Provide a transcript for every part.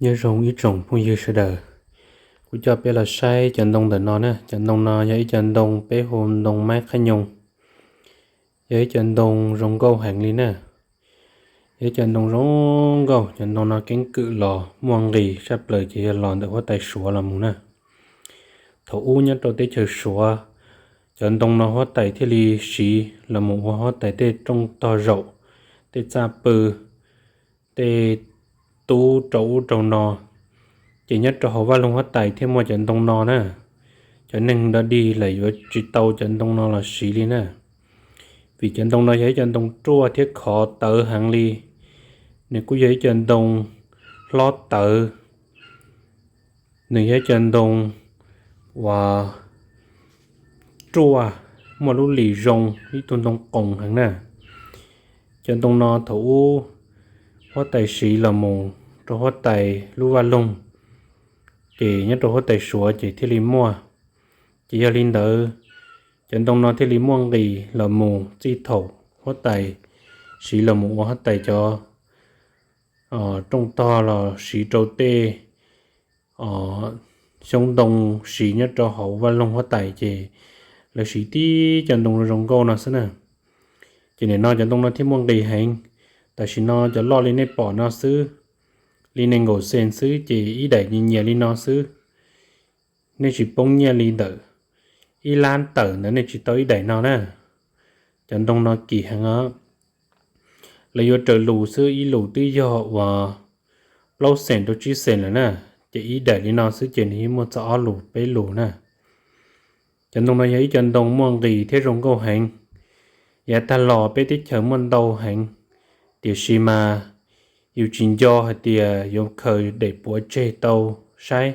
Nyob zoo ib tsoom phooj ywg sawv daws, kuv coj peb los saib cov ntoo ntawm no na. Cov ntoo no yog ib cov ntoo peb hu ntoo maib qhaib nyoos, yog ib cov ntoo zoo nkauj heev li na. Yog ib cov ntoo zoo nkauj, cov ntoo no keeb kwm los muaj nqis saj plaws ces yog los ntawm huab tais Suav los mus na. Thaum ub nyob rau teb chaws Suav, cov ntoo no huab tais thiaj li siv los mus ua huab tais tej rooj tog zaum, tej txaj pw, tej tub rau ub rau no. Ces nyob rau hauv vaj loog huab tais thiaj muaj cov ntoo no na. Cov neeg dog dig lawm yuav tsis tau cov ntoo no los siv li na, vim cov ntoo no yog ib cov ntoo ruaj thiab khov tawv heev li. Nws kuj yog ib cov ntoo hlob tawv, nws yog ib cov ntoo uas ruaj, muaj lub lis zoo, ib tug ntoo qoos heev na. Cov ntoo no thaum ub huab tais siv los mus rau huab tais lub vaj loog, ces nyob rau huab tais Suav ces thiaj li muaj. Ces yog li ntawd, cov ntoo no thiaj li muaj nqis los mus txij thaum huab tais siv los mus ua huab tais cov rooj tog los siv rau tej xyoob ntoo siv nyob rau hauv vaj loog huab tais ces lawv siv tib cov ntoo zoo nkauj no xwb na. Ces nim no cov ntoo no thiaj muaj nqis heev. Tam sim no cov loj li nej pom no xwb, li nees nkaum xees xwb ces ib daim nyias nyias li no xwb. Nej tsis poob nyiaj li ntawm ib lab tawm ntawd nej tsis tau ib daim no na. Cov ntoo no kim heev os. Lawv yuav raws lus xwb, ib lus twb yog uas plaub xees rau tsib xees lawm na, ces ib daim li no xwb ces nws yeej muaj txog ob lus peb lus na. Cov ntoo no yog ib cov ntoo muaj nqis thiab zoo nkauj heev. Yav tag los peb teb chaws muaj ntau heev, tiam sis mas yus tsis nco hais tias yuav khaws daim puav tseg tau saib.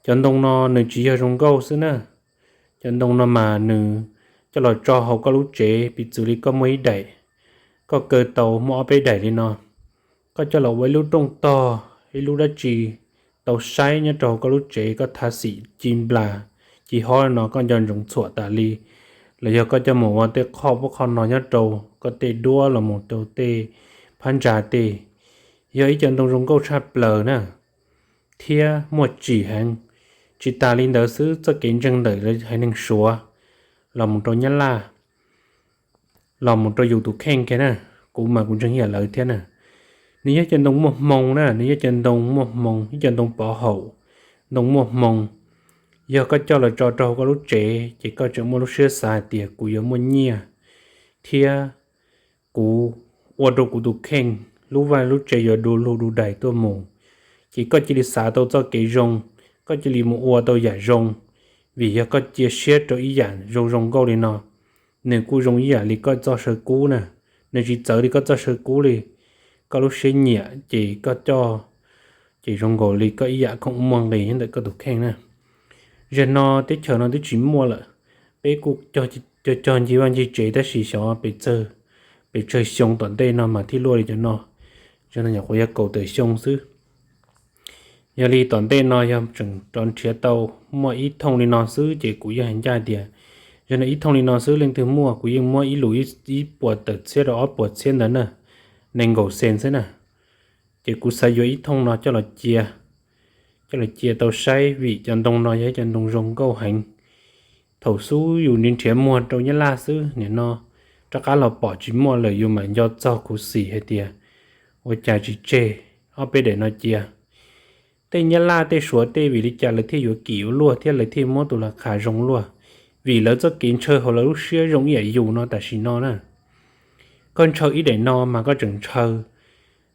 Cov ntoo no nws tsis yog zoo nkauj xwb na, cov ntoo no mas nws coj los tso hauv koj lub tsev, piv txwv li koj muaj ib daim, koj kaw tau muaj ob peb daim li no, koj coj los ua ib lub rooj tog, ib lub dab tsi tau saib nyob rau hauv koj lub tsev, koj thav xim ci nplas ci hob no koj nco ntsoov txhuam tas li, los yog koj coj mus ua tej qhov pub qhov no nyob rau koj tej duab los mus rau tej phab ntsa tej, yog ib cov ntoo zoo nkauj tshaj plaws na, thiab muaj tsim heev. Tsis tas li ntawd xwb, txoj kev ntseeg ntawm lawv haiv neeg Suav los mus rau Nyab Laj, los mus rau yus tus kheej kiag na, kuv mas kuv ntseeg ib yam lawv thiab na. Nws yog cov ntoo muaj hmoo na, nws yog cov ntoo muaj hmoo, ib cov ntoo pov haum, ntoo muaj hmoo. Yog koj coj los tso rau hauv koj lub tsev ces koj tseem muaj lub siab xav hais tias kuv yuav muaj nyiaj thiab kuv ua rau kuv tus kheej lub vaj lub tsev yuav du lug du dais tuaj mus. Ces koj cia li xav tau txoj kev zoo, koj cia li mus ua tau yam zoo, vim yog koj cia siab rau ib yam zoo zoo nkauj li no, nws kuj zoo ib yam li koj txoj saw kub na. Nws tsis txawv li koj txoj saw kub li. Koj lub siab nyiam ces koj coj, ces zoo nkaus li koj ib yam khoom muaj nqis nyob ntawm koj tus kheej na. Zaum no teb chaws no twb tsis muaj lawm, peb kuj cog cog ncig vaj ncig tsev tab sis xyov pes tsawg, pes tsawg xyoo tom ntej no mas thiaj luaj li cov no. Zaum no nyuam qhuav yog kaum tawm xyoo xwb. Yog li tom ntej no yog tseem rov nrhiav tau muaj ib thooj li no xwb ces kuv yeej hais ncaj tias, yog no ib thooj li no xwb leej twg muaj kuv yeej muab ib lus ib puas tawm txhiab rau ob puas txhiab ntawd na, nees nkaum xees xwb na. Ces kuv xav yuav ib thooj no coj los cia, coj los cia tau saib vim cov ntoo no yog ib cov ntoo zoo nkauj heev. Thaum xub yus nrhiav muag rau Nyab Laj xwb, nim no rov qab los pom tsis muaj lawm yus mam nco txog khuv xim hais tias ua cas tsis tseg ob peb daim no cia. Tej Nyab Laj tej Suav tej vim li cas lawv thiaj yuav kim ua luaj thiab lawv thiaj muab tus las khas zoo luaj? Vim lawv txoj kev ntshaw hauv lawv lub siab zoo ib yam yus no tam sim no na. Koj ntshaw ib daim no mas koj tseem ntshaw,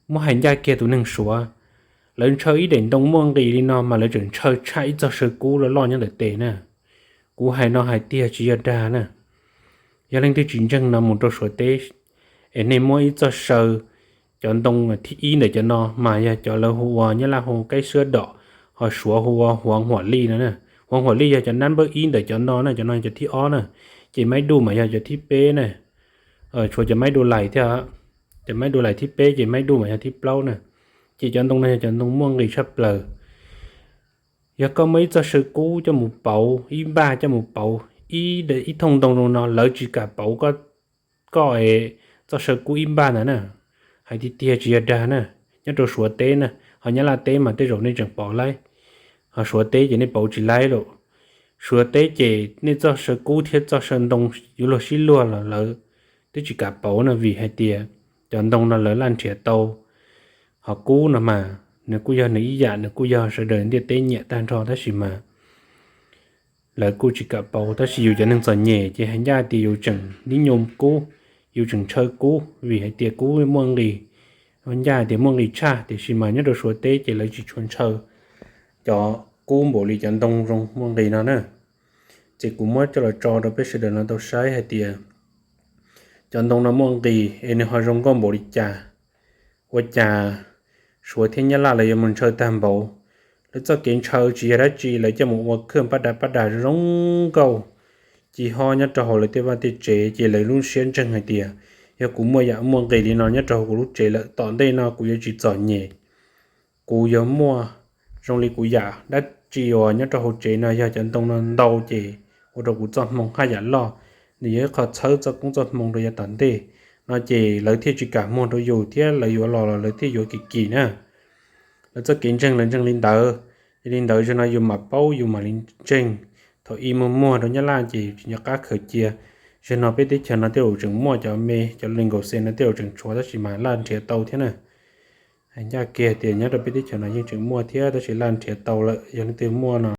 muab hais ncaj kiag tus neeg Suav, lawv ntshaw ib daim ntoo muaj nqis li no mas lawv tseem ntshaw tshaj ib txoj saw kub loj loj nyob ntawm tes na. Kuv hais no hais tiag tsis yog dag na. Yog leej twg tsis ntseeg no mus rau Suav teb, es nej muab ib txoj saw, cov ntoo thib ib ntawm cov no mas yog cov lawv hu ua, Nyab Laj hu kaib suab dom, ho Suav hu ua huav huam lij no na. Huav huam lij yog cov nab npawb ib ntawm cov no na, cov no cov thib ob na. Ces maib duj mas yog cov thib peb na. Tshuav cov maib du lais thiab, cov maib du lais thib peb ces maib duj mas yog thib plaub na. Ces cov ntoo no yog cov ntoo muaj nqis tshaj plaws. Yog koj muab ib txoj saw kub coj mus pauv, ib npaj coj mus pauv, ib thooj ntoo zoo no lawv tsis kam pauv koj, koj txoj saw kub ib npaj ntawd na. Hais tiag tiag tsis yog dag na, nyob rau Suav teb na, Ho Nyab Laj teb mas tej zaum nej tseem pauv laib, ho Suav teb ces nej pauv tsis laib lawm. Suav teb ces nej txoj saw kub thiab txoj saw ntoo yuav luag sib luag los lawv twb tsis kam pauv no vim hais tias cov ntoo no lawv laj nrhiav tau. Ho kub no mas nws kuj yog nws ib yam, nws kuj yog sawv daws ntiaj teb nyiam tag nrho tab sis mas lawv kuj tsis kam pauv. Tab sis yus cov neeg txom nyem ces hais ncaj tias yus tseem nib nyuj kub, yus tseem ntshaw kub vim hais tias kub muaj nqis, ncaj tias muaj nqis tshaj. Tiam sis mas nyob rau Suav teb ces lawv tsis tshua ntshaw cov kub npaum li cov ntoo zoo muaj nqis no na. Ces kuv muab coj los tso rau peb sawv daws no tau saib hais tias cov ntoo no muaj nqis es nws ho zoo nkauj npaum li cas. Ua cas Suav thiab Nyab Laj lawv yuav mus ntshaw tag npaum? Lawv txoj kev ntshaw tsis yog dab tsi, lawv coj mus ua khwj paj da paj da zoo nkauj ci ho nyob rau hauv lawv tej vaj tej tsev, ces lawv lub siab ntseeg hais tias yog kuv muaj yam muaj nqis li no nyob rau hauv kuv lub tsev lawm, tom ntej no kuv yuav tsis txom nyem, kuv yuav muaj zoo li kuv yam. Dab tsi uas nyob rau hauv tsev no yog cov ntoo no ntau ces ua rau kuv txoj hmoo haj yam loj, nws yog ib qho txhawb txoj koob txoj hmoo rau yav tom ntej no ces lawv thiaj tsis kam muag rau yus thiab lawv yuav los los lawv thiaj yuav kim kim na. Lawv txoj kev ntseeg lawv ntseeg li ntawd. Yog li ntawd zaum no yus mam paub yus mam li ntseeg. Thaum ub muag muag rau Nyab Laj ces tsis nco qab khaws cia. Zaum no peb teb chaws no tej zaum tseem muaj cov me cov li nkaus xes no tej zaum tseem tshuav tab sis mas laj nrhiav tau thiab na. Ncaj kiag tias nyob rau peb teb chaws no yeej tseem muaj thiab tab sis laj nrhiav tau lawm. Yog leej twg muaj no